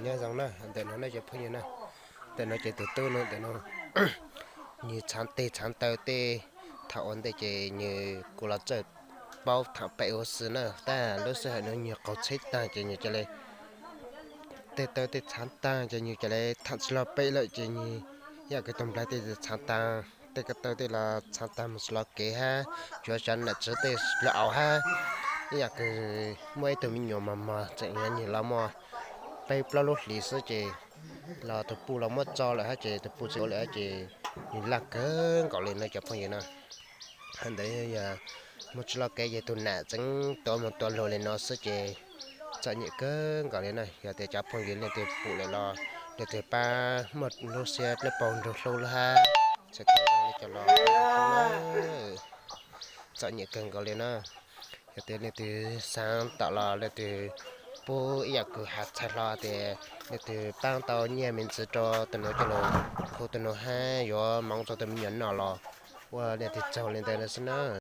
Nyob zoo na, ntawm no nej cov phooj ywg na, ntawm no ces tus tub no ntawm no nws txhav teg txhav taw tej, thaum ua ntej ces nws kuj los txawj paub tham pem huv si na, tab lub sij hawm no nws qaug tsheb tag ces nws cia li tej taw tej txhav tag ces nws cia li tham tsis los pem lawm ces nws ib yam kws tus nplaig tej txhav tag, tej ko taw tej los txhav tag mus tsis los kev hab, tsuav tsav nam txiv tej los aus hab, ib yam kws muaj ib tug me nyuam mos mos tseem nyuam nyuam los muaj peb plaub lub hlis xwb ces los tus puj los muab tso lawm hab ces tus puj tsis ua lawm hab ces nws laj kawg nkaus li no cov phooj ywg na. Hab ntawd yog mus tsis los kev ces tus nam tseem tuav mus tuav lug li no xwb ces txom nyem kawg nkaus li na. Yog tias cov phooj ywg leej twg pum lawm los leej twg pab muaj lub siab dlawb paug nrug hlub lawm hab txhawm tau li cas los txom nyem kawg nkaus li na. Yog tias leej twg xaav tau los leej twg pub ib yam kws has txhais hlo tias leej twg paab tau nyiaj me ntsis rau tus nus coj lug khu tus nus hab yuav moov rau tus me nyuam noj los ua leej twg txaug li ntawd xwb na.